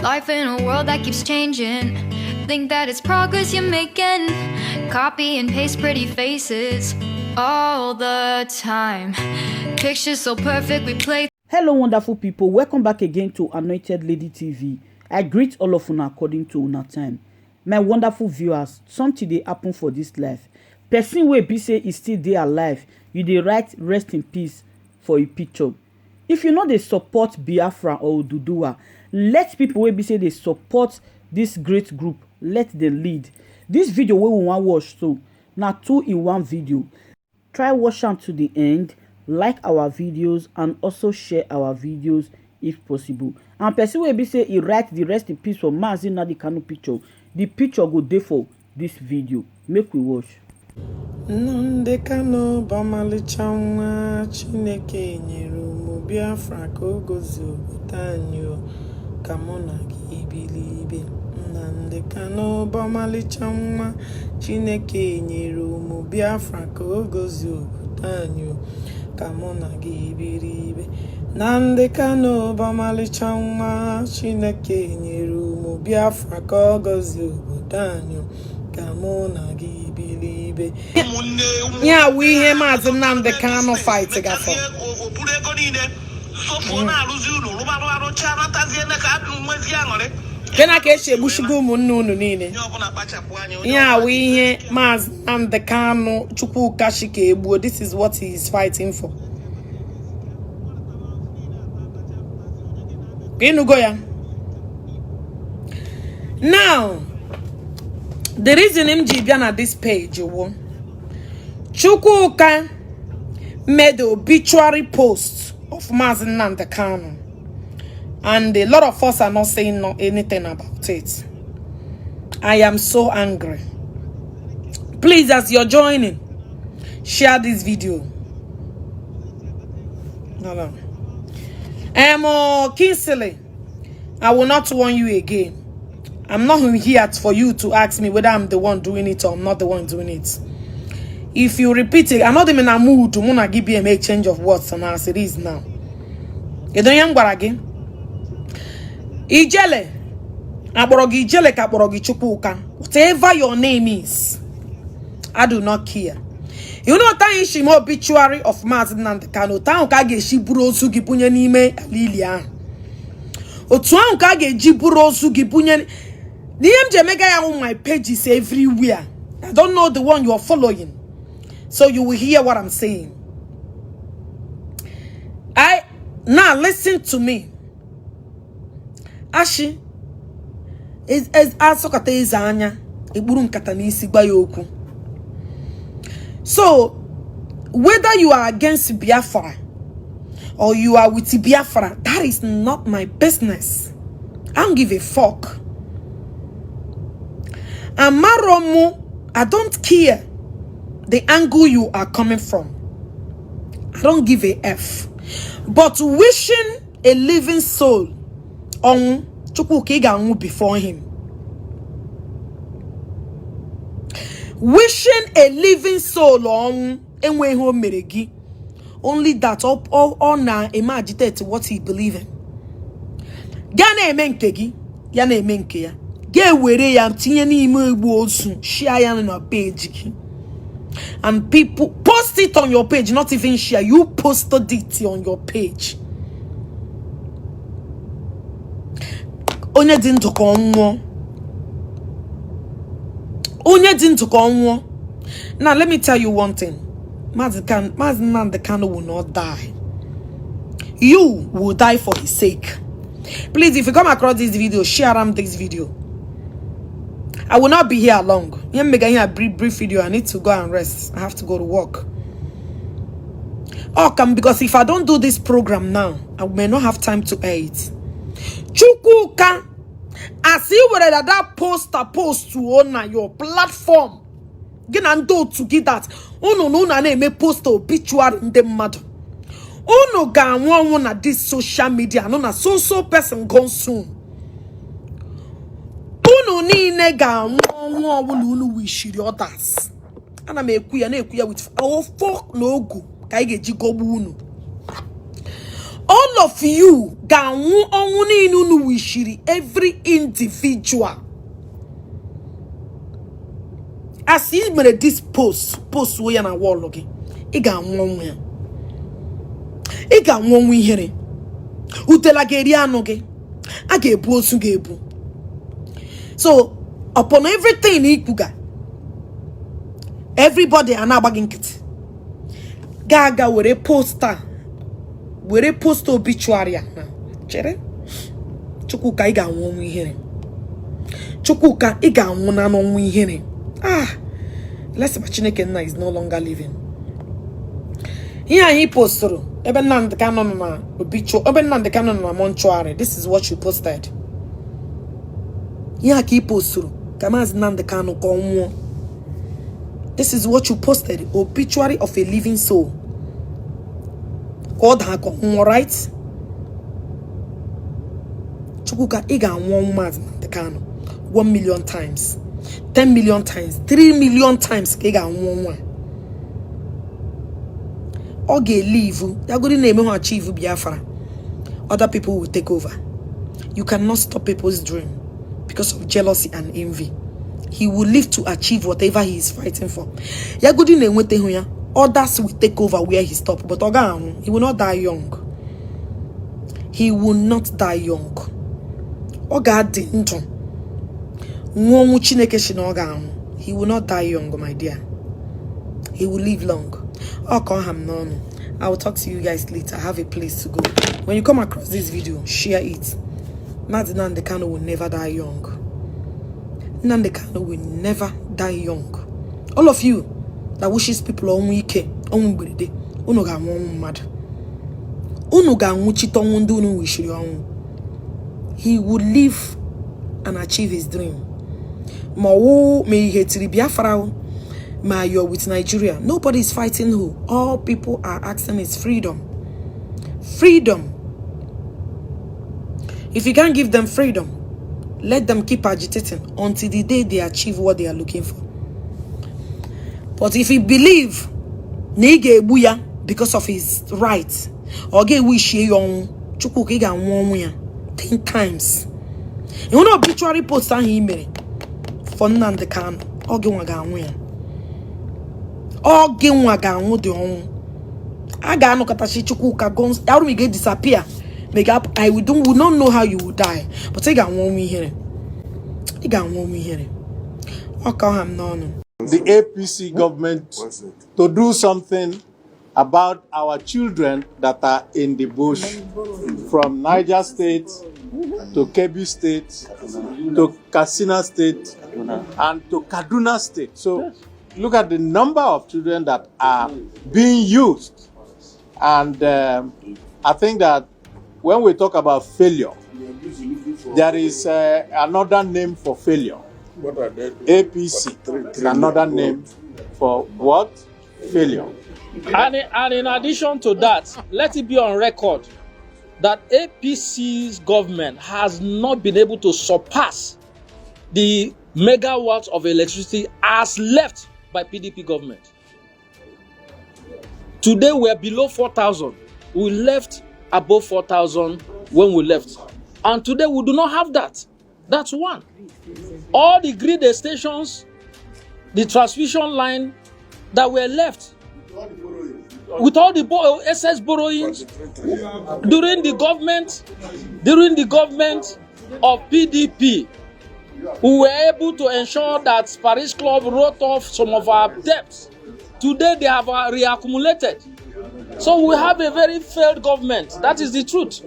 Life in a world that keeps changing. Think that it's progress you're making. Copy and paste pretty faces all the time. Pictures so perfect, we play. Hello wonderful people, welcome back again to Anointed Lady TV. I greet all of una according to una time. My wonderful viewers, something dey happen for this life. Person wey be say e still dey alive, you dey write rest in peace for e picture. If you no dey support Biafra or Oduduwa, let people wey be say dey support this great group, let them lead. This video wey we wan watch so, na two in one video. Try watch am to the end, like our videos and also share our videos if possible. And person wey be say e write the rest in peace for Mazi Nnamdi Kanu picture, the picture go dey for this video. Make we watch. Nnamdi Kanu bụ ọmalịcha nwa Chineke nyere ụmụ Biafra ka o gozie obodo anyị o, ka mụ na gị bili ibe. Nnamdi Kanu bụ ọmalịcha nwa Chineke nyere ụmụ Biafra ka o gozie obodo anyị o, ka mụ na gị biri ibe. Nnamdi Kanu bụ ọmalịcha nwa Chineke nyere ụmụ Biafra ka ọ gọzie obodo anyị o, ka mụ na gị biri ibe. Ya wụ ihe Maazị Nnamdi Kanu fight gafọ. O buru ego niile sofuo na-arụzi ụlọ rụbarụ arụcha natazie ka nwezie aṅụrị. Gịnị ka esi egbuchigo ụmụnne unu niile? Onye ọbụla kpachapụ anya, onye Ihe a ọbụla wụ ihe Maazị Nnamdi Kanu Chukwuka shi ka egbuo. This is what he is fighting for. Ka ịnụgo ya. Now, the reason m ji bịa na this page wụ Chukwuka made the obituary post of Maazị Nnamdi Kanu, and a lot of us are not saying no, anything about it. I am so angry. Please, as you're joining, share this video. No. Kingsley, I will not warn you again. I'm not here for you to ask me whether I'm the one doing it or I'm not the one doing it. If you repeat it, I'm not even in a mood to muna give you a change of words and as it is now. Kedu onye m gwara gị? Ijele, akpọrọ gị Ijele ka akpọrọ gị Chukwuka. Whatever your name is, I do not care. You know otu anyị si mee obituary of Maazị Nnamdi Kanu, otu ahụ ka a ga-esi buru ozu gị bunye n'ime ala ili ahụ. Otu ahụ ka a ga-eji buru ozu gị bunye. Ihe m ji emega ya on my pages everywhere. I don't know the one you are following. So you will hear what I'm saying. I now listen to me. Ashi asọkọta eze anya ekpuru nkata n'isi gba ya okwu. So whether you are against Biafra or you are with Biafra, that is not my business. I don't give a fuck. Amaromu, I don't care the angle you are coming from. I don't give a F. But wishing a living soul on Chukwuka ị ga-anwụ before him. Wishing a living soul on enweghị o mere gị. Only that ọ na-eme agitate what he believe in. Gaa na-eme nke gị, ya na-eme nke ya. Ga-ewere ya tinye n'ime igbe ozu, share ya na page gị. And people post it on your page, not even share. You posted it on your page. Onye dị ndụ ka ọ nwụọ. Onye dị ndụ ka ọ nwụọ. Now let me tell you one thing. Maazị Nnamdi Kanu will not die. You will die for his sake. Please, if you come across this video, share am this video. I will not be here long. Here make a brief video. I need to go and rest. I have to go to work. Oh, come, because if I don't do this program now, I may not have time to air it. Chukwuka, as you were that poster post to on your platform, gị na ndị otu gị that unu na unu na-eme poster obituary ndị mmadụ. Unu ga-anwụ ọnwụ na this social media nọ na so so person gone soon. Unu niile ga-anwụ ọnwụ ọbụla unu wishiri others. Ana m ekwu ya na-ekwu ya with ọfọ na ogu ka anyị ga-eji gọgbuo unu. All of you ga-anwụ ọnwụ niile unu wishiri every individual. As ị mere this post, post ya na wall gị, ị ga-anwụ ọnwụ ya. Ị ga-anwụ ọnwụ ihere. Utela ga-eri anụ gị. A ga-ebu ozu ga-ebu. So upon everything ikwuga, everybody a na-agba gị nkịtị. Ga-aga were poster, were post obituary a na chere. Chukwuka, ị ga-anwụ ọnwụ ihere. Chukwuka, ị ga-anwụ na n'ọnwụ ihere. Ah, let's ma Chineke nna is no longer living. Ihe anyị postụrụ ebe Nnamdi Kanu nọ na obituary, ebe Nnamdi Kanu nọ na mortuary, this is what you posted. Ihe a ka ị postụrụ ka Maazị Nnamdi Kanu ka ọ nwụọ. This is what you posted, obituary of a living soul. Ka ọ daa ka ọ nwụọ, right? Chukwuka, ị ga-anwụ ọnwụ Maazị Nnamdi Kanu 1 million times, 10 million times, 3 million times ka ị ga-anwụ ọnwụ a. Ọ ga-elive yagodi na-eme ha achieve Biafra. Other people will take over. You cannot stop people's dream because of jealousy and envy. He will live to achieve whatever he is fighting for. Yagodi na-enwetaghị ya, others will take over where he stopped, but ọ ga-anwụ. He will not die young. He will not die young. Ọ ga-adị ndụ nwụọ ọnwụ Chineke si na ọ ga-anwụ. He will not die young, my dear. He will live long. Ọ ka ọ ha m n'ọnụ. I will talk to you guys later. I have a place to go. When you come across this video, share it. Mazi Nnamdi Kanu will never die young. Nnamdi Kanu will never die young. All of you that wishes people ọnwụ ike, ọnwụ mberede, unu ga-anwụ ọnwụ mmadụ. Unu ga-anwụchite ọnwụ ndị unu wishiri ọnwụ. He will live and achieve his dream. Ma ọwụ ma ihe tiri Biafra o, ma you're with Nigeria. Nobody is fighting who. All people are asking is freedom. Freedom. If you can't give them freedom, let them keep agitating until the day they achieve what they are looking for. But if you believe na ị ga-egbu ya because of his right, ọ ga-ewishie ya ọnwụ, Chukwuka, ị ga-anwụ ọnwụ ya 10 times. Ị hụ na obituary post ahụ ị mere for Nnamdi Kanu, ọ gị nwa ga-anwụ ya. Ọ gị nwa ga-anwụ dị ọnwụ. A ga-anọkọtachi Chukwuka guns arụ m ga-disappear. May I will don't will not know how you will die, but ị ga-anwụ ọnwụ ihere. Ị ga-anwụ ọnwụ ihere. Ọ ka ọha m n'ọnụ. The APC government to do something about our children that are in the bush from Niger State to Kebbi State to Katsina State and to Kaduna State. So look at the number of children that are being used. And I think that when we talk about failure, there is another name for failure. What are they doing? APC is another name for what? Failure. And in addition to that, let it be on record that APC's government has not been able to surpass the megawatts of electricity as left by PDP government. Today we are below 4,000. We left above 4,000 when we left. And today we do not have that. That's one. All the grid stations, the transmission line that were left with all the excess borrowings during the government of PDP, we were able to ensure that Paris Club wrote off some of our debts. Today they have reaccumulated. So we have a very failed government. That is the truth.